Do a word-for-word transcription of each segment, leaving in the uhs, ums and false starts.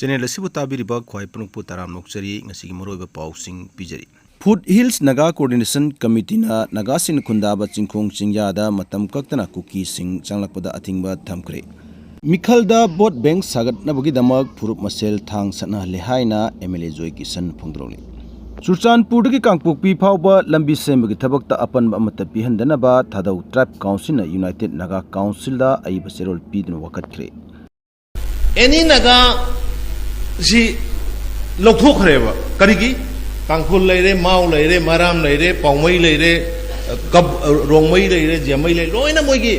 Channel ꯑꯁꯤꯕꯨ ꯇꯥꯕꯤꯔꯤꯕ ꯈ꯭ꯋꯥꯏ ꯄꯨꯝꯅꯃꯛꯄꯨ ꯇꯔꯥꯝꯅ ꯑꯣꯛꯆꯔꯤ꯫ ꯉꯁꯤꯒꯤ ꯃꯔꯨꯑꯣꯏꯕ ꯄꯥꯎꯁꯤꯡ ꯄꯤꯖꯔꯤ꯫ ꯐꯨꯠ ꯍꯤꯜꯁ ꯅꯥꯒꯥ ꯀꯣꯑꯣꯔꯗꯤꯅꯦꯁꯟ ꯀꯃꯤꯇꯤꯅ ꯅꯥꯒꯥꯁꯤꯡꯅ ꯈꯨꯟꯗꯥꯕ ꯆꯤꯡꯈꯣꯡ ꯆꯤꯡꯌꯥꯗ ꯃꯇꯝ ꯀꯛꯇꯅ ꯀꯨꯀꯤꯁꯤꯡ ꯆꯪꯂꯛꯄꯗ ꯑꯊꯤꯡꯕ ꯊꯝꯈ꯭ꯔꯦ꯫ ꯃꯤꯈꯜꯗ ꯚꯣꯠ ꯕꯦꯡꯛ ꯁꯥꯒꯠꯅꯕꯒꯤꯗꯃꯛ ꯐꯨꯔꯨꯞ ꯃꯁꯦꯜ ꯊꯥꯡ ꯁꯠꯅꯍꯜꯂꯦ ꯍꯥꯏꯅ ꯑꯦꯝ ꯑꯦꯜ ꯑꯦ ꯖꯣꯏ ꯀꯤꯁꯟ ꯐꯣꯡꯗꯣꯔꯛꯂꯤ꯫ ꯆꯨꯔꯆꯥꯟꯄꯨꯔꯗꯒꯤ ꯀꯥꯡꯄꯣꯛꯄꯤ ꯐꯥꯎꯕ ꯂꯝꯕꯤ ꯁꯦꯝꯕꯒꯤ ꯊꯕꯛꯇ ꯑꯄꯟꯕ ꯑꯃꯠꯇ ꯄꯤꯍꯟꯗꯅꯕ ꯊꯥꯗꯧ ꯇ꯭ꯔꯥꯏꯕ ꯀꯥꯎꯟꯁꯤꯜꯅ ꯌꯨꯅꯥꯏꯇꯦꯗ ꯅꯥꯒꯥ ꯀꯥꯎꯟꯁꯤꯜꯗ ꯑꯏꯕ ꯆꯦꯔꯣꯜ ꯄꯤꯗꯨꯅ ꯋꯥꯀꯠꯈ꯭ꯔꯦ꯫ ꯑꯦꯅꯤ ꯅꯥꯒꯥꯁꯤ ꯂꯧꯊꯣꯛꯈ꯭ꯔꯦꯕ꯫ ꯀꯔꯤꯒꯤ? ꯇꯥꯡꯈꯨꯜ ꯂꯩꯔꯦ, ꯃꯥꯎ ꯂꯩꯔꯦ, ꯃꯔꯥꯝ ꯂꯩꯔꯦ, ꯄꯥꯎꯃꯩ ꯂꯩꯔꯦ, ꯀꯞ-, ꯔꯣꯡꯃꯩ ꯂꯩꯔꯦ, ꯖꯦꯃꯩ ꯂꯩꯔꯦ, ꯂꯣꯏꯅ ꯃꯣꯏꯒꯤ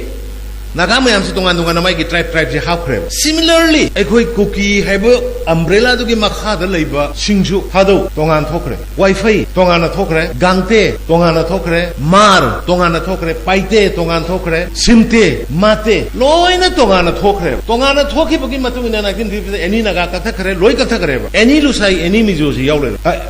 ꯅꯥꯒꯥ ꯃꯌꯥꯝꯁꯤ ꯇꯣꯉꯥꯟ ꯇꯣꯉꯥꯟꯅ ꯃꯥꯒꯤ ꯇ꯭ꯔꯥꯏꯕ ꯇ꯭ꯔꯥꯏꯕꯁꯤ ꯍꯥꯞꯈ꯭ꯔꯦꯕ꯫ ꯁꯤꯃꯤꯂꯔꯂꯤ ꯑꯩꯈꯣꯏ ꯀꯨꯀꯤ ꯍꯥꯏꯕ ꯑꯝꯕ꯭ꯔꯦꯂꯥꯗꯨꯒꯤ ꯃꯈꯥꯗ ꯂꯩꯕꯁꯤꯡꯁꯨ ꯊꯥꯗꯧ ꯇꯣꯉꯥꯟ ꯊꯣꯛꯈ꯭ꯔꯦ, ꯋꯥꯏꯐꯩ ꯇꯣꯉꯥꯟꯅ ꯊꯣꯛꯈ꯭ꯔꯦ, ꯒꯥꯡꯇꯦ ꯇꯣꯉꯥꯟꯅ ꯊꯣꯛꯈ꯭ꯔꯦ, ꯃꯥꯔ ꯇꯣꯉꯥꯟꯅ ꯊꯣꯛꯈ꯭ꯔꯦ, ꯄꯥꯏꯇꯦ ꯇꯣꯉꯥꯟ ꯊꯣꯛꯈ꯭ꯔꯦ, ꯁꯤꯝꯇꯦ, ꯃꯥꯇꯦ ꯂꯣꯏꯅ ꯇꯣꯉꯥꯟꯅ ꯊꯣꯛꯈ꯭ꯔꯦꯕ꯫ ꯇꯣꯉꯥꯟꯅ ꯊꯣꯛꯈꯤꯕꯒꯤ ꯃꯇꯨꯡ ꯏꯟꯅ ꯅꯥꯏꯟꯇꯤꯟ ꯐꯤꯐꯇꯤꯗ ꯑꯦꯅꯤ ꯅꯥꯒꯥ ꯀꯛꯊꯠꯈ꯭ꯔꯦ, ꯂꯣꯏ ꯀꯛꯊꯠꯈ꯭ꯔꯦꯕ꯫ ꯑꯦꯅꯤ ꯂꯨꯁꯥꯏ, ꯑꯦꯅꯤ ꯃꯤꯖꯣꯁꯤ ꯌꯥꯎ ꯂꯩꯔꯦ꯫ ꯑ-,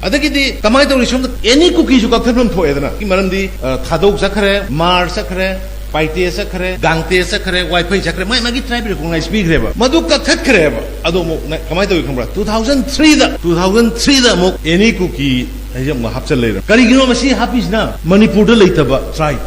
ꯑꯗꯒꯤꯗꯤ ꯀꯃꯥꯏꯅ ꯇꯧꯔꯤ? ꯁꯣꯝꯗ ꯑꯦꯅꯤ ꯀꯨꯀꯤꯁꯨ ꯀꯛꯊꯠꯐꯝ ꯊꯣꯛꯑꯦꯗꯅ꯫ ꯃꯔꯝꯗꯤ, ꯑ, ꯊꯥꯗꯧ ꯆꯠꯈ꯭ꯔꯦ, ꯃꯥꯔ ꯆꯠꯈ꯭ꯔꯦ, ꯄꯥꯏꯇꯦ ꯆꯠꯈ꯭ꯔꯦ, ꯒꯥꯡꯇꯦ ꯆꯠꯈ꯭ꯔꯦ, ꯋꯥꯏꯐꯩ ꯆꯠꯈ꯭ꯔꯦ, ꯃꯥꯏ ꯃꯥꯒꯤ ꯇ꯭ꯔꯥꯏꯕ ꯔꯤꯀꯣꯒꯅꯥꯏꯖ ꯄꯤꯈ꯭ꯔꯦꯕ꯫ ꯃꯗꯨ ꯀꯛꯊꯠꯈ꯭ꯔꯦꯕ꯫ ꯑꯗꯣ ꯑꯃꯨꯛ ꯅ-, ꯀꯃꯥꯏꯅ ꯇꯧꯏ ꯈꯪꯕ꯭ꯔꯥ? ꯇꯨ ꯊꯥꯎꯖꯟ ꯊ꯭ꯔꯤꯗ, ꯇꯨ ꯊꯥꯎꯖꯟ ꯊ꯭ꯔꯤꯗ ꯑꯃꯨꯛ ꯑꯦꯅꯤ ꯀꯨꯀꯤ ꯍꯥꯏꯁꯦ ꯑꯃꯨꯛ ꯍꯥꯞꯆꯜ ꯂꯩꯔꯦ꯫ ꯀꯔꯤꯒꯤꯅꯣ ꯃꯁꯤ ꯍꯥꯞꯄꯤꯁꯤꯅ? ꯃꯅꯤꯄꯨꯔꯗ ꯂꯩꯇꯕ ꯇ꯭ꯔꯥꯏꯕ,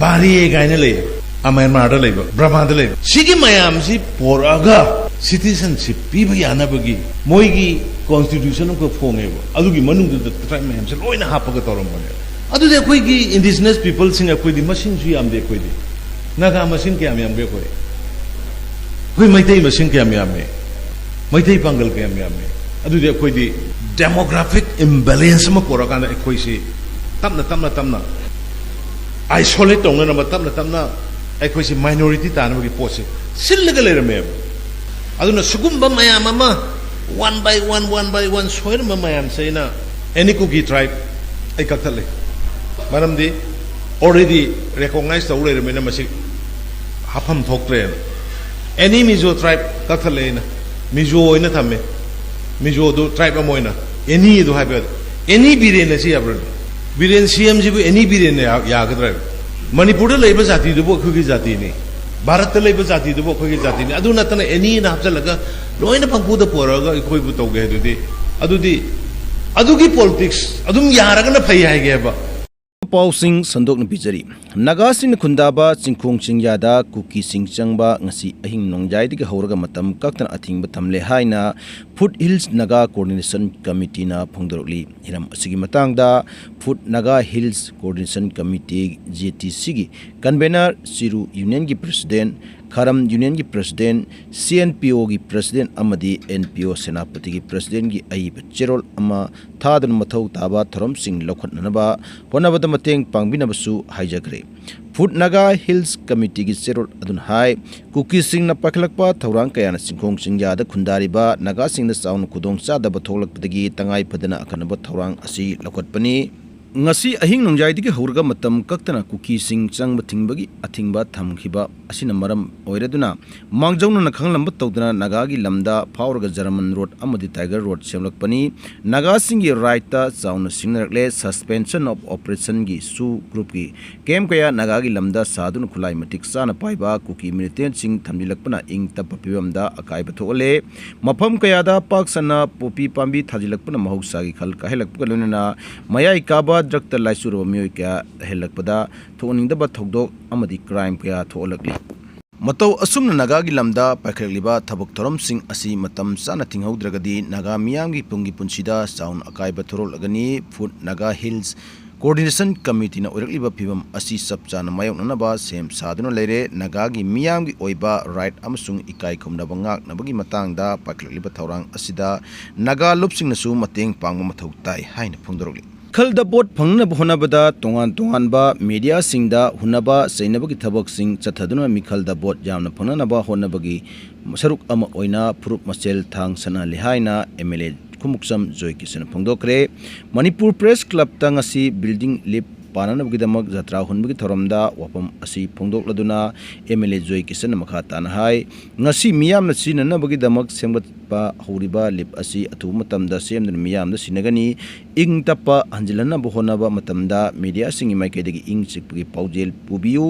ꯕꯥꯔꯦ ꯀꯥꯏꯅ ꯂꯩꯌꯦ, ꯑ, ꯃ꯭ꯌꯥꯟꯃꯥꯔꯗ ꯂꯩꯕ, ꯕ꯭ꯔꯃꯥꯗ ꯂꯩꯕ, ꯁꯤꯒꯤ ꯃꯌꯥꯝꯁꯤ ꯄꯣꯔꯛꯑꯒ ꯁꯤꯇꯤꯖꯟꯁꯤꯞ ꯄꯤꯕ ꯌꯥꯅꯕꯒꯤ ꯃꯣꯏꯒꯤ ꯀꯣꯟꯁꯇꯤꯇ꯭ꯌꯨꯁꯟ ꯑꯃꯈꯛ ꯐꯣꯡꯉꯦꯕ꯫ ꯑꯗꯨꯒꯤ ꯃꯅꯨꯡꯗꯨꯗ ꯇ꯭ꯔꯥꯏꯕ ꯃꯌꯥꯝꯁꯦ ꯂꯣꯏꯅ ꯍꯥꯞꯄꯒ ꯇꯧꯔꯝꯕꯅꯦ꯫ ꯑꯗꯨꯗꯤ ꯑꯩꯈꯣꯏꯒꯤ ꯏꯟꯗꯤꯖꯤꯅꯁ ꯄꯤꯄꯜꯁꯤꯡ ꯑꯩꯈꯣꯏꯗꯤ ꯃꯁꯤꯡꯁꯨ ꯌꯥꯝꯗꯦ꯫ ꯑꯩꯈꯣꯏꯗꯤ ꯅꯥꯒꯥ ꯃꯁꯤꯡ ꯀꯌꯥꯝ ꯌꯥꯝꯒꯦ ꯑꯩꯈꯣꯏ? ꯑꯩꯈꯣꯏ ꯃꯩꯇꯩ ꯃꯁꯤꯡ ꯀꯌꯥꯝ ꯌꯥꯝꯃꯦ? ꯃꯩꯇꯩ ꯄꯥꯡꯒꯜ ꯀꯌꯥꯝ ꯌꯥꯝꯃꯦ? ꯑꯗꯨꯗꯤ ꯑꯩꯈꯣꯏꯗꯤ ꯗꯦꯃꯣꯒ꯭ꯔꯥꯐꯤꯛ ꯏꯝꯕꯦꯂꯦꯟꯁ ꯑꯃ ꯄꯨꯔꯛꯑꯀꯥꯟꯗ ꯑꯩꯈꯣꯏꯁꯤ ꯇꯞꯅ, ꯇꯞꯅ, ꯇꯞꯅ ꯑꯥꯏꯁꯣꯂꯦꯠ ꯇꯧꯅꯅꯕ, ꯇꯞꯅ, ꯇꯞꯅ ꯑꯩꯈꯣꯏꯁꯤ ꯃꯥꯏꯅꯣꯔꯤꯇꯤ ꯇꯥꯅꯕꯒꯤ ꯄꯣꯠꯁꯦ ꯁꯤꯜꯂꯒ ꯂꯩꯔꯝꯃꯦꯕ꯫ ꯑꯗꯨꯅ ꯁꯤꯒꯨꯝꯕ ꯃꯌꯥꯝ ꯑꯃ one by one, one by one ꯁꯣꯏꯔꯝꯕ ꯃꯌꯥꯝꯁꯦ ꯑꯩꯅ ꯑꯦꯅꯤ ꯀꯨꯀꯤ ꯇ꯭ꯔꯥꯏꯕ ꯑꯩ ꯀꯛꯊꯠꯂꯦ꯫ ꯃꯔꯝꯗꯤ already recognize ꯇꯧ ꯂꯩꯔꯕꯅꯤꯅ ꯃꯁꯤ ꯍꯥꯞꯐꯝ ꯊꯣꯛꯇ꯭ꯔꯦꯅ꯫ ꯑꯦꯅꯤ ꯃꯤꯖꯣ ꯇ꯭ꯔꯥꯏꯕ ꯀꯛꯊꯠꯂꯦ ꯑꯩꯅ꯫ ꯃꯤꯖꯣ ꯑꯣꯏꯅ ꯊꯝꯃꯦ꯫ ꯃꯤꯖꯣꯗꯨ ꯇ꯭ꯔꯥꯏꯕ ꯑꯃ ꯑꯣꯏꯅ ꯑꯦꯅꯤ ꯑꯗꯨ ꯍꯥꯏꯕ ꯌꯥꯗꯦ꯫ ꯑꯦꯅꯤ ꯕꯤꯔꯦꯟ ꯑꯁꯤ ꯌꯥꯕ꯭ꯔꯅꯦ? ꯕꯤꯔꯦꯟ ꯁꯤ ꯑꯦꯝꯁꯤꯕꯨ ꯑꯦꯅꯤ ꯕꯤꯔꯦꯟꯅ ꯌꯥ-, ꯌꯥꯒꯗ꯭ꯔꯥ? ꯃꯅꯤꯄꯨꯔꯗ ꯂꯩꯕ ꯖꯥꯇꯤꯗꯨꯕꯨ ꯑꯩꯈꯣꯏꯒꯤ ꯖꯥꯇꯤꯅꯤ꯫ ꯚꯥꯔꯠꯇ ꯂꯩꯕ ꯖꯥꯇꯤꯗꯨꯕꯨ ꯑꯩꯈꯣꯏꯒꯤ ꯖꯥꯇꯤꯅꯤ, ꯑꯗꯨ ꯅꯠꯇꯅ ꯑꯦꯅꯤꯅ ꯍꯥꯞꯆꯜꯂꯒ ꯂꯣꯏꯅ ꯄꯪꯄꯨꯗ ꯄꯨꯔꯛꯑꯒ ꯑꯩꯈꯣꯏꯕꯨ ꯇꯧꯒꯦ ꯍꯥꯏꯗꯨꯗꯤ, ꯑꯗꯨꯗꯤ ꯑꯗꯨꯒꯤ ꯄꯣꯂꯤꯇꯤꯛꯁ ꯑꯗꯨꯝ ꯌꯥꯔꯒꯅ ꯐꯩ ꯍꯥꯏꯒꯦꯕ꯫ ꯄꯥꯎꯁꯤꯡ ꯁꯟꯗꯣꯛꯅ ꯄꯤꯖꯔꯤ꯫ ꯅꯥꯒꯥꯁꯤꯡꯅ ꯈꯨꯟꯗꯥꯕ ꯆꯤꯡꯈꯣꯡ ꯆꯤꯡꯌꯥꯗ ꯀꯨꯀꯤꯁꯤꯡ ꯆꯪꯕ ꯉꯁꯤ ꯑꯍꯤꯡ ꯅꯣꯡꯌꯥꯏꯗꯒꯤ ꯍꯧꯔꯒ ꯃꯇꯝ ꯀꯛꯇꯅ ꯑꯊꯤꯡꯕ ꯊꯝꯂꯦ ꯍꯥꯏꯅ ꯐꯨꯠ ꯍꯤꯜꯁ ꯅꯥꯒꯥ ꯀꯣꯑꯣꯔꯗꯤꯅꯦꯁꯟ ꯀꯃꯤꯇꯤꯅ ꯐꯣꯡꯗꯣꯔꯛꯂꯤ꯫ ꯍꯤꯔꯝ ꯑꯁꯤꯒꯤ ꯃꯇꯥꯡꯗ foot Naga hills coordination committee, J T ꯁꯤꯒꯤ ꯀꯟꯚꯦꯅꯔ, ꯆꯤꯔꯨ ꯌꯨꯅꯤꯌꯟꯒꯤ ꯄ꯭ꯔꯁꯤꯗꯦꯟ, ꯈꯥꯔꯝ ꯌꯨꯅꯤꯌꯟꯒꯤ ꯄ꯭ꯔꯁꯤꯗꯦꯟ, ꯁꯤ ꯑꯦꯟ ꯄꯤ ꯑꯣꯒꯤ ꯄ꯭ꯔꯁꯤꯗꯦꯟ ꯑꯃꯗꯤ ꯑꯦꯟ ꯄꯤ ꯑꯣ ꯁꯦꯅꯥꯄꯇꯤꯒꯤ ꯄ꯭ꯔꯁꯤꯗꯦꯟꯒꯤ ꯑꯏꯕ ꯆꯦꯔꯣꯜ ꯑꯃ ꯊꯥꯗꯨꯅ ꯃꯊꯧ ꯇꯥꯕ ꯊꯧꯔꯝꯁꯤꯡ ꯂꯧꯈꯠꯅꯅꯕ ꯍꯣꯠꯅꯕꯗ ꯃꯇꯦꯡ ꯄꯥꯡꯕꯤꯅꯕꯁꯨ ꯍꯥꯏꯖꯈ꯭ꯔꯦ꯫ ꯐꯨꯠ ꯅꯥꯒꯥ ꯍꯤꯜꯁ ꯀꯃꯤꯇꯤꯒꯤ ꯆꯦꯔꯣꯜ ꯑꯗꯨꯅ ꯍꯥꯏ, ꯀꯨꯀꯤꯁꯤꯡꯅ ꯄꯥꯏꯈꯠꯂꯛꯄ ꯊꯧꯔꯥꯡ ꯀꯌꯥꯅ ꯆꯤꯡꯈꯣꯡ ꯆꯤꯡꯌꯥꯗ ꯈꯨꯟꯗꯥꯔꯤꯕ ꯅꯥꯒꯥꯁꯤꯡꯗ ꯆꯥꯎꯅ ꯈꯨꯗꯣꯡꯆꯥꯗꯕ ꯊꯣꯛꯂꯛꯄꯗꯒꯤ ꯇꯉꯥꯏ ꯐꯗꯅ ꯑꯀꯟꯅꯕ ꯊꯧꯔꯥꯡ ꯑꯁꯤ ꯂꯧꯈꯠꯄꯅꯤ꯫ ꯉꯁꯤ ꯑꯍꯤꯡ ꯅꯣꯡꯌꯥꯏꯗꯒꯤ ꯍꯧꯔꯒ ꯃꯇꯝ ꯀꯛꯇꯅ ꯀꯨꯀꯤꯁꯤꯡ ꯆꯪꯕ ꯊꯤꯡꯕꯒꯤ ꯑꯊꯤꯡꯕ ꯊꯝꯈꯤꯕ ꯑꯁꯤꯅ ꯃꯔꯝ ꯑꯣꯏꯔꯗꯨꯅ, ꯃꯥꯡꯖꯧꯅꯅ ꯈꯪꯍꯜꯂꯝꯕ ꯇꯧꯗꯅ ꯅꯥꯒꯥꯒꯤ ꯂꯝꯗ ꯐꯥꯎꯔꯒ ꯖꯔꯃꯟ ꯔꯣꯗ ꯑꯃꯗꯤ ꯇꯥꯏꯒꯔ ꯔꯣꯗ ꯁꯦꯝꯂꯛꯄꯅꯤ꯫ ꯅꯥꯒꯥꯁꯤꯡꯒꯤ ꯔꯥꯏꯠꯇ ꯆꯥꯎꯅ ꯁꯤꯡꯅꯔꯛꯂꯦ꯫ Suspension of Operationꯒꯤ ꯁꯨ ꯒ꯭ꯔꯨꯞꯀꯤ ꯀꯦꯝ ꯀꯌꯥ ꯅꯥꯒꯥꯒꯤ ꯂꯝꯗ ꯁꯥꯗꯨꯅ ꯈꯨꯠꯂꯥꯏ ꯃꯇꯤꯛ ꯆꯥꯅ ꯄꯥꯏꯕ ꯀꯨꯀꯤ ꯃꯤꯂꯤꯇꯦꯟꯁꯤꯡ ꯊꯝꯖꯤꯜꯂꯛꯄꯅ ꯏꯪ ꯇꯞꯄ ꯐꯤꯕꯝꯗ ꯑꯀꯥꯏꯕ ꯊꯣꯛꯍꯜꯂꯦ꯫ ꯃꯐꯝ ꯀꯌꯥꯗ ꯄꯥꯛ ꯁꯟꯅ ꯄꯣꯄꯤ ꯄꯥꯝꯕꯤ ꯊꯥꯖꯤꯜꯂꯛꯄꯅ ꯃꯍꯧꯁꯥꯒꯤ ꯈꯜ ꯀꯥꯏꯍꯜꯂꯛꯄꯒ ꯂꯣꯏꯅꯅ ꯃꯌꯥꯏ ꯀꯥꯕ ꯗ꯭ꯔꯒꯇ ꯂꯥꯏꯆꯨꯔꯕ ꯃꯤꯑꯣꯏ ꯀꯌꯥ ꯍꯦꯜꯂꯛꯄꯗ ꯊꯣꯛꯍꯟꯅꯤꯡꯗꯕ ꯊꯧꯗꯣꯛ ꯑꯃꯗꯤ ꯀ꯭ꯔꯥꯏꯝ ꯀꯌꯥ ꯊꯣꯛꯍꯜꯂꯛꯂꯤ꯫ ꯃꯇꯧ ꯑꯁꯨꯝꯅ ꯅꯥꯒꯥꯒꯤ ꯂꯝꯗ ꯄꯥꯏꯈꯠꯂꯛꯂꯤꯕ ꯊꯕꯛ ꯊꯧꯔꯝꯁꯤꯡ ꯑꯁꯤ ꯃꯇꯝ ꯆꯥꯅ ꯊꯤꯡꯍꯧꯗ꯭ꯔꯒꯗꯤ ꯅꯥꯒꯥ ꯃꯤꯌꯥꯝꯒꯤ ꯇꯨꯡꯒꯤ ꯄꯨꯟꯁꯤꯗ ꯆꯥꯎꯅ ꯑꯀꯥꯏꯕ ꯊꯣꯛꯂꯛꯂꯒꯅꯤ꯫ ꯐꯨꯠ ꯅꯥꯒꯥ ꯍꯤꯜꯁ ꯀꯣꯑꯣꯔꯗꯤꯅꯦꯁꯟ ꯀꯃꯤꯇꯤꯅ ꯑꯣꯏꯔꯛꯂꯤꯕ ꯐꯤꯕꯝ ꯑꯁꯤ ꯆꯞ ꯆꯥꯅ ꯃꯥꯌꯣꯛꯅꯅꯕ ꯁꯦꯝ ꯁꯥꯗꯨꯅ ꯂꯩꯔꯦ꯫ ꯅꯥꯒꯥꯒꯤ ꯃꯤꯌꯥꯝꯒꯤ ꯑꯣꯏꯕ ꯔꯥꯏꯠ ꯑꯃꯁꯨꯡ ꯏꯀꯥꯏ ꯈꯨꯝꯅꯕ ꯉꯥꯛꯅꯕꯒꯤ ꯃꯇꯥꯡꯗ ꯄꯥꯏꯈꯠꯂꯛꯂꯤꯕ ꯊꯧꯔꯥꯡ ꯑꯁꯤꯗ ꯅꯥꯒꯥ ꯂꯨꯞꯁꯤꯡꯅꯁꯨ ꯃꯇꯦꯡ ꯄꯥꯡꯕ ꯃꯊꯧ ꯇꯥꯏ ꯍꯥꯏꯅ ꯐꯣꯡꯗꯣꯔꯛꯂꯤ꯫ ꯃꯤꯈꯜꯗ ꯚꯣꯠ ꯐꯪꯅꯅꯕ ꯍꯣꯠꯅꯕꯗ ꯇꯣꯉꯥꯟ ꯇꯣꯉꯥꯟꯕ ꯃꯦꯗꯤꯌꯥꯁꯤꯡꯗ ꯍꯨꯟꯅꯕ ꯆꯩꯅꯕꯒꯤ ꯊꯕꯛꯁꯤꯡ ꯆꯠꯊꯗꯨꯅ ꯃꯤꯈꯜꯗ ꯚꯣꯠ ꯌꯥꯝꯅ ꯐꯪꯅꯅꯕ ꯍꯣꯠꯅꯕꯒꯤ ꯁꯔꯨꯛ ꯑꯃ ꯑꯣꯏꯅ ꯐꯨꯔꯨꯞ ꯃꯁꯦꯜ ꯊꯥꯡ ꯁꯠꯅꯍꯜꯂꯤ ꯍꯥꯏꯅ ꯑꯦꯝ ꯑꯦꯜ ꯑꯦ ꯈꯨꯃꯨꯛꯆꯝ ꯖꯣꯏꯀꯤꯁꯟꯅ ꯐꯣꯡꯗꯣꯛꯈ꯭ꯔꯦ꯫ ꯃꯅꯤꯄꯨꯔ ꯄ꯭ꯔꯦꯁ ꯀ꯭ꯂꯕꯇ ꯉꯁꯤ ꯕꯤꯜꯗꯤꯡ ꯂꯤꯞ ꯄꯥꯟꯅꯅꯕꯒꯤꯗꯃꯛ ꯖꯇ꯭ꯔꯥ ꯍꯨꯟꯕꯒꯤ ꯊꯧꯔꯝꯗ ꯋꯥꯐꯝ ꯑꯁꯤ ꯐꯣꯡꯗꯣꯛꯂꯗꯨꯅ ꯑꯦꯝ ꯑꯦꯜ ꯑꯦ ꯖꯣꯏꯀꯤꯁꯟꯅ ꯃꯈꯥ ꯇꯥꯅ ꯍꯥꯏ, ꯉꯁꯤ ꯃꯤꯌꯥꯝꯅ ꯁꯤꯖꯤꯟꯅꯅꯕꯒꯤꯗꯃꯛ ꯁꯦꯝꯒꯠꯄ ꯍꯧꯔꯤꯕ ꯂꯤꯞ ꯑꯁꯤ ꯑꯊꯨꯕ ꯃꯇꯝꯗ ꯁꯦꯝꯗꯨꯅ ꯃꯤꯌꯥꯝꯗ ꯁꯤꯟꯅꯒꯅꯤ꯫ ꯏꯪ ꯇꯞꯄ ꯍꯟꯖꯤꯜꯍꯟꯅꯕ ꯍꯣꯠꯅꯕ ꯃꯇꯝꯗ ꯃꯦꯗꯤꯌꯥꯁꯤꯡꯒꯤ ꯃꯥꯏꯀꯩꯗꯒꯤ ꯏꯪ ꯆꯤꯛꯄꯒꯤ ꯄꯥꯎꯖꯦꯜ ꯄꯨꯕꯤꯌꯨ꯫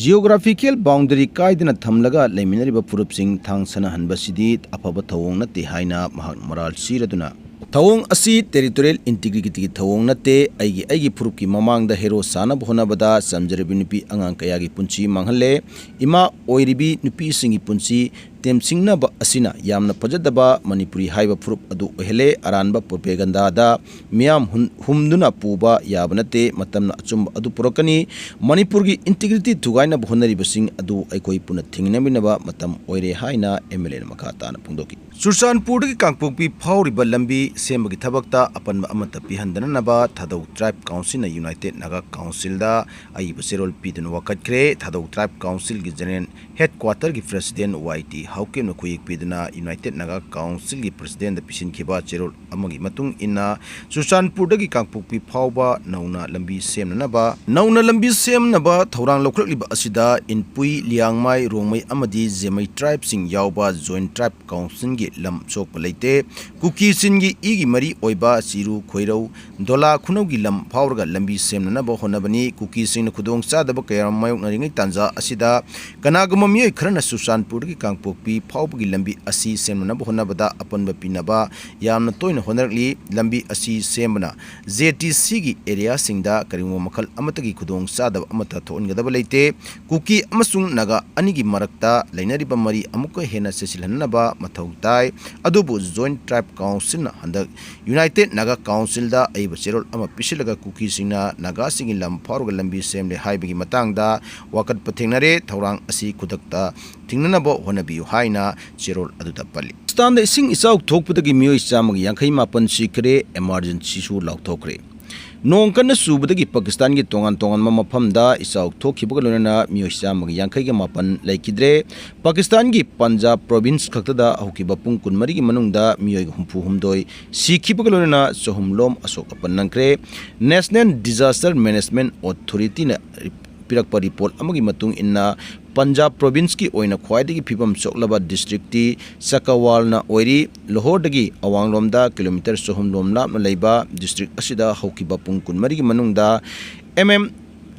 Geographical boundary ꯀꯥꯏꯗꯅ ꯊꯝꯂꯒ ꯂꯩꯃꯤꯟꯅꯔꯤꯕ ꯐꯨꯔꯨꯞꯁꯤꯡ ꯊꯥꯡ ꯁꯅꯍꯟꯕꯁꯤꯗꯤ ꯑꯐꯕ ꯊꯧꯑꯣꯡ ꯅꯠꯇꯦ ꯍꯥꯏꯅ ꯃꯍꯥꯛ ꯃꯔꯥꯜ ꯁꯤꯔꯗꯨꯅ, ꯊꯧꯑꯣꯡ ꯑꯁꯤ territorial integrityꯒꯤ ꯊꯧꯑꯣꯡ ꯅꯠꯇꯦ, ꯑꯩꯒꯤ ꯑꯩꯒꯤ ꯐꯨꯔꯨꯞꯀꯤ ꯃꯃꯥꯡꯗ hero ꯁꯥꯅꯕ ꯍꯣꯠꯅꯕꯗ ꯆꯝꯖꯔꯕꯤ ꯅꯨꯄꯤ ꯑꯉꯥꯡ ꯀꯌꯥꯒꯤ ꯄꯨꯟꯁꯤ ꯃꯥꯡꯍꯜꯂꯦ, ꯏꯃꯥ ꯑꯣꯏꯔꯤꯕꯤ ꯅꯨꯄꯤꯁꯤꯡꯒꯤ ꯄꯨꯟꯁꯤ ꯇꯦꯝꯁꯤꯡꯅꯕ ꯑꯁꯤꯅ ꯌꯥꯝꯅ ꯐꯖꯗꯕ ꯃꯅꯤꯄꯨꯔꯤ ꯍꯥꯏꯕ ꯐꯨꯔꯨꯞ ꯑꯗꯨ ꯑꯣꯏꯍꯜꯂꯦ꯫ ꯑꯔꯥꯟꯕ propagandaꯗ ꯃꯤꯌꯥꯝ ꯍꯨꯟ-, ꯍꯨꯝꯗꯨꯅ ꯄꯨꯕ ꯌꯥꯕ ꯅꯠꯇꯦ꯫ ꯃꯇꯝꯅ ꯑꯆꯨꯝꯕ ꯑꯗꯨ ꯄꯨꯔꯛꯀꯅꯤ꯫ ꯃꯅꯤꯄꯨꯔꯒꯤ integrity ꯊꯨꯒꯥꯏꯅꯕ ꯍꯣꯠꯅꯔꯤꯕꯁꯤꯡ ꯑꯗꯨ ꯑꯩꯈꯣꯏ ꯄꯨꯟꯅ ꯊꯦꯡꯅꯃꯤꯟꯅꯕ ꯃꯇꯝ ꯑꯣꯏꯔꯦ ꯍꯥꯏꯅ MLAꯅ ꯃꯈꯥ ꯇꯥꯅ ꯐꯣꯡꯗꯣꯛꯈꯤ꯫ ꯆꯨꯔꯆꯥꯟꯄꯨꯔꯗꯒꯤ ꯀꯥꯡꯄꯣꯛꯄꯤ ꯐꯥꯎꯔꯤꯕ ꯂꯝꯕꯤ ꯁꯦꯝꯕꯒꯤ ꯊꯕꯛꯇ ꯑꯄꯟꯕ ꯑꯃꯠꯇ ꯄꯤꯍꯟꯗꯅꯅꯕ ꯊꯥꯗꯧ Tribe Councilꯅ United Naga Councilꯗ ꯑꯏꯕ ꯆꯦꯔꯣꯜ ꯄꯤꯗꯨꯅ ꯋꯥꯀꯠꯈ꯭ꯔꯦ꯫ ꯊꯥꯗꯧ Tribe Councilꯒꯤ General Headquarterꯒꯤ President ꯋꯥꯏ ꯇꯤ ꯍꯥꯎꯀꯤꯞꯅ ꯈꯨꯌꯦꯛ ꯄꯤꯗꯨꯅ United Naga Councilꯒꯤ Presidentꯗ ꯄꯤꯁꯤꯟꯈꯤꯕ ꯆꯦꯔꯣꯜ ꯑꯃꯒꯤ ꯃꯇꯨꯡ ꯏꯟꯅ, ꯆꯨꯔꯆꯥꯟꯄꯨꯔꯗꯒꯤ ꯀꯥꯡꯄꯣꯛꯄꯤ ꯐꯥꯎꯕ ꯅꯧꯅ ꯂꯝꯕꯤ ꯁꯦꯝꯅꯅꯕ, ꯅꯧꯅ ꯂꯝꯕꯤ ꯁꯦꯝꯅꯕ ꯊꯧꯔꯥꯡ ꯂꯧꯈꯠꯂꯛꯂꯤꯕ ꯑꯁꯤꯗ ꯏꯟꯄꯨꯏ, ꯂꯤꯌꯥꯡꯃꯥꯏ, ꯔꯣꯡꯃꯩ ꯑꯃꯗꯤ ꯖꯦꯃꯩ Tribeꯁꯤꯡ ꯌꯥꯎꯕ Joint Tribe Councilꯒꯤ ꯂꯝ ꯁꯣꯛꯄ ꯂꯩꯇꯦ꯫ ꯀꯨꯀꯤ ꯆꯤꯟꯒꯤ ꯏꯒꯤ ꯃꯔꯤ ꯑꯣꯏꯕ ꯆꯤꯔꯨ, ꯈꯣꯏꯔꯧ, ꯗꯣꯂꯥ ꯈꯨꯅꯧꯒꯤ ꯂꯝ ꯐꯥꯎꯔꯒ ꯂꯝꯕꯤ ꯁꯦꯝꯅꯅꯕ ꯍꯣꯠꯅꯕꯅꯤ꯫ ꯀꯨꯀꯤꯁꯤꯡꯅ ꯈꯨꯗꯣꯡꯆꯥꯗꯕ ꯀꯌꯥ ꯃꯥꯌꯣꯛꯅꯔꯤꯉꯩ ꯇꯥꯟꯖꯥ ꯑꯁꯤꯗ ꯀꯅꯥꯒꯨꯝꯕ ꯃꯤꯑꯣꯏ ꯈꯔꯅ ꯆꯨꯔꯆꯥꯟꯄꯨꯔꯗꯒꯤ ꯀꯥꯡꯄꯣꯛꯄꯤ ꯐꯥꯎꯕꯒꯤ ꯂꯝꯕꯤ ꯑꯁꯤ ꯁꯦꯝꯅꯅꯕ ꯍꯣꯠꯅꯕꯗ ꯑꯄꯟꯕ ꯄꯤꯅꯕ ꯌꯥꯝꯅ ꯇꯣꯏꯅ ꯍꯣꯠꯅꯔꯛꯂꯤ꯫ ꯂꯝꯕꯤ ꯑꯁꯤ ꯁꯦꯝꯕꯅ JTCꯒꯤ areaꯁꯤꯡꯗ ꯀꯔꯤꯒꯨꯝꯕ ꯃꯈꯜ ꯑꯃꯠꯇꯒꯤ ꯈꯨꯗꯣꯡꯆꯥꯗꯕ ꯑꯃꯠꯇ ꯊꯣꯛꯍꯟꯒꯗꯕ ꯂꯩꯇꯦ꯫ ꯀꯨꯀꯤ ꯑꯃꯁꯨꯡ ꯅꯥꯒꯥ ꯑꯅꯤꯒꯤ ꯃꯔꯛꯇ ꯂꯩꯅꯔꯤꯕ ꯃꯔꯤ ꯑꯃꯨꯛꯀ ꯍꯦꯟꯅ ꯆꯦꯠꯁꯤꯜꯍꯟꯅꯕ ꯃꯊꯧ ꯇꯥꯏ꯫ ꯑꯗꯨꯕꯨ Joint Tribe Councilꯅ ꯍꯟꯗꯛ United Naga Councilꯗ ꯑꯏꯕ ꯆꯦꯔꯣꯜ ꯑꯃ ꯄꯤꯁꯤꯜꯂꯒ ꯀꯨꯀꯤꯁꯤꯡꯅ ꯅꯥꯒꯥꯁꯤꯡꯒꯤ ꯂꯝ ꯐꯥꯎꯔꯒ ꯂꯝꯕꯤ ꯁꯦꯝꯂꯦ ꯍꯥꯏꯕꯒꯤ ꯃꯇꯥꯡꯗ ꯋꯥꯀꯠꯄ ꯊꯦꯡꯅꯔꯦ꯫ ꯊꯧꯔꯥꯡ ꯑꯁꯤ ꯈꯨꯗꯛꯇ ꯊꯤꯡꯅꯅꯕ ꯍꯣꯠꯅꯕꯤꯌꯨ ꯍꯥꯏꯅ ꯆꯦꯔꯣꯜ ꯑꯗꯨꯗ ꯄꯜꯂꯤ꯫ ꯄꯥꯀꯤꯁꯇꯥꯟꯗ ꯏꯁꯤꯡ ꯏꯆꯥꯎ ꯊꯣꯛꯄꯗꯒꯤ ꯃꯤꯑꯣꯏ ꯆꯥꯝꯃꯒ ꯌꯥꯡꯈꯩ ꯃꯥꯄꯟ ꯁꯤꯈ꯭ꯔꯦ, emergencyꯁꯨ ꯂꯥꯎꯊꯣꯛꯈ꯭ꯔꯦ꯫ ꯅꯣꯡ ꯀꯟꯅ ꯆꯨꯕꯗꯒꯤ ꯄꯥꯀꯤꯁꯇꯥꯟꯒꯤ ꯇꯣꯉꯥꯟ ꯇꯣꯉꯥꯟꯕ ꯃꯐꯝꯗ ꯏꯆꯥꯎ ꯊꯣꯛꯈꯤꯕꯒ ꯂꯣꯏꯅꯅ ꯃꯤꯑꯣꯏ ꯆꯥꯝꯃꯒ ꯌꯥꯡꯈꯩꯒ ꯃꯥꯄꯟ ꯂꯩꯈꯤꯗ꯭ꯔꯦ꯫ ꯄꯥꯀꯤꯁꯇꯥꯟꯒꯤ ꯄꯟꯖꯥꯕ province ꯈꯛꯇꯗ ꯍꯧꯈꯤꯕ ꯄꯨꯡ ꯀꯨꯟꯃꯔꯤꯒꯤ ꯃꯅꯨꯡꯗ ꯃꯤꯑꯣꯏ ꯍꯨꯝꯐꯨ ꯍꯨꯝꯗꯣꯏ ꯁꯤꯈꯤꯕꯒ ꯂꯣꯏꯅꯅ ꯆꯍꯨꯝꯂꯣꯝ ꯑꯁꯣꯛ ꯑꯄꯟ ꯅꯪꯈ꯭ꯔꯦ꯫ National Disaster Management Authorityꯅ ꯄꯤꯔꯛꯄ report ꯑꯃꯒꯤ ꯃꯇꯨꯡ ꯏꯟꯅ, ꯄꯟꯖꯥꯕ provinceꯀꯤ ꯑꯣꯏꯅ ꯈ꯭ꯋꯥꯏꯗꯒꯤ ꯐꯤꯕꯝ ꯁꯣꯛꯂꯕ districtꯇꯤ ꯆꯀꯋꯥꯜꯅ ꯑꯣꯏꯔꯤ꯫ ꯂꯣꯍꯣꯔꯗꯒꯤ ꯑꯋꯥꯡꯂꯣꯝꯗ kilometre ꯆꯍꯨꯝ ꯂꯣꯝ ꯂꯥꯞꯅ ꯂꯩꯕ district ꯑꯁꯤꯗ ꯍꯧꯈꯤꯕ ꯄꯨꯡ ꯀꯨꯟꯃꯔꯤꯒꯤ ꯃꯅꯨꯡꯗ mm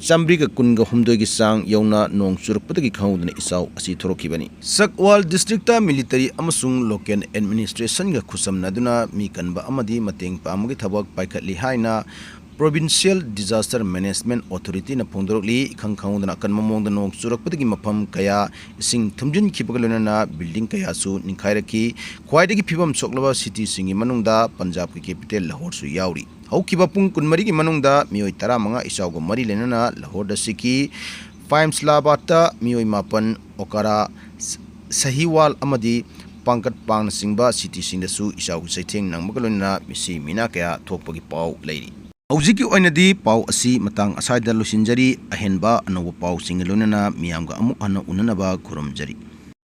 ꯆꯥꯝꯃꯔꯤꯒ ꯀꯨꯟꯒ ꯍꯨꯝꯗꯣꯏꯒꯤ ꯆꯥꯡ ꯌꯧꯅ ꯅꯣꯡ ꯆꯨꯔꯛꯄꯗꯒꯤ ꯈꯪꯍꯧꯗꯅ ꯏꯆꯥꯎ ꯑꯁꯤ ꯊꯣꯔꯛꯈꯤꯕꯅꯤ꯫ ꯆꯛꯋꯥꯜ district military ꯑꯃꯁꯨꯡ local administrationꯒ ꯈꯨꯠꯁꯝꯅꯗꯨꯅ ꯃꯤ ꯀꯟꯕ ꯑꯃꯗꯤ ꯃꯇꯦꯡ ꯄꯥꯡꯕꯒꯤ ꯊꯕꯛ ꯄꯥꯏꯈꯠꯂꯤ ꯍꯥꯏꯅ Provincial Disaster Management Authorityꯅ ꯐꯣꯡꯗꯣꯔꯛꯂꯤ꯫ ꯏꯈꯪ ꯈꯪꯍꯧꯗꯅ ꯑꯀꯟꯕ ꯃꯑꯣꯡꯗ ꯅꯣꯡ ꯆꯨꯔꯛꯄꯗꯒꯤ ꯃꯐꯝ ꯀꯌꯥ ꯏꯁꯤꯡ ꯊꯨꯝꯖꯤꯟꯈꯤꯕꯒ ꯂꯣꯏꯅꯅ building ꯀꯌꯥꯁꯨ ꯅꯤꯡꯈꯥꯏꯔꯛꯈꯤ꯫ ꯈ꯭ꯋꯥꯏꯗꯒꯤ ꯐꯤꯕꯝ ꯁꯣꯛꯂꯕ cityꯁꯤꯡꯒꯤ ꯃꯅꯨꯡꯗ ꯄꯟꯖꯥꯕꯀꯤ capital ꯂꯍꯣꯔꯁꯨ ꯌꯥꯎꯔꯤ꯫ ꯍꯧꯈꯤꯕ ꯄꯨꯡ ꯀꯨꯟꯃꯔꯤꯒꯤ ꯃꯅꯨꯡꯗ ꯃꯤꯑꯣꯏ ꯇꯔꯥꯃꯉꯥ ꯏꯆꯥꯎꯒ ꯃꯔꯤ ꯂꯩꯅꯅ ꯂꯍꯣꯔꯗ ꯁꯤꯈꯤ꯫ ꯐꯥꯏꯝꯁꯂꯥꯕꯥꯗꯇ ꯃꯤꯑꯣꯏ ꯃꯥꯄꯟ, ꯑꯣꯀꯥꯔꯥ, ꯁꯍꯤꯋꯥꯜ ꯑꯃꯗꯤ ꯄꯥꯡꯀꯠ ꯄꯥꯡꯅꯆꯤꯡꯕ cityꯁꯤꯡꯗꯁꯨ ꯏꯆꯥꯎꯒꯤ ꯆꯩꯊꯦꯡ ꯅꯪꯕꯒ ꯂꯣꯏꯅꯅ ꯃꯤꯁꯤ ꯃꯤꯅꯥ ꯀꯌꯥ ꯊꯣꯛꯄꯒꯤ ꯄꯥꯎ ꯂꯩꯔꯤ꯫ ꯍꯧꯖꯤꯛꯀꯤ ꯑꯣꯏꯅꯗꯤ ꯄꯥꯎ ꯑꯁꯤ ꯃꯇꯥꯡ ꯑꯁ꯭ꯋꯥꯏꯗ ꯂꯣꯏꯁꯤꯟꯖꯔꯤ꯫ ꯑꯍꯦꯟꯕ ꯑꯅꯧꯕ ꯄꯥꯎꯁꯤꯡꯒ ꯂꯣꯏꯅꯅ ꯃꯤꯌꯥꯝꯒ ꯑꯃꯨꯛ ꯍꯟꯅ ꯎꯅꯅꯕ ꯈꯨꯔꯨꯝꯖꯔꯤ꯫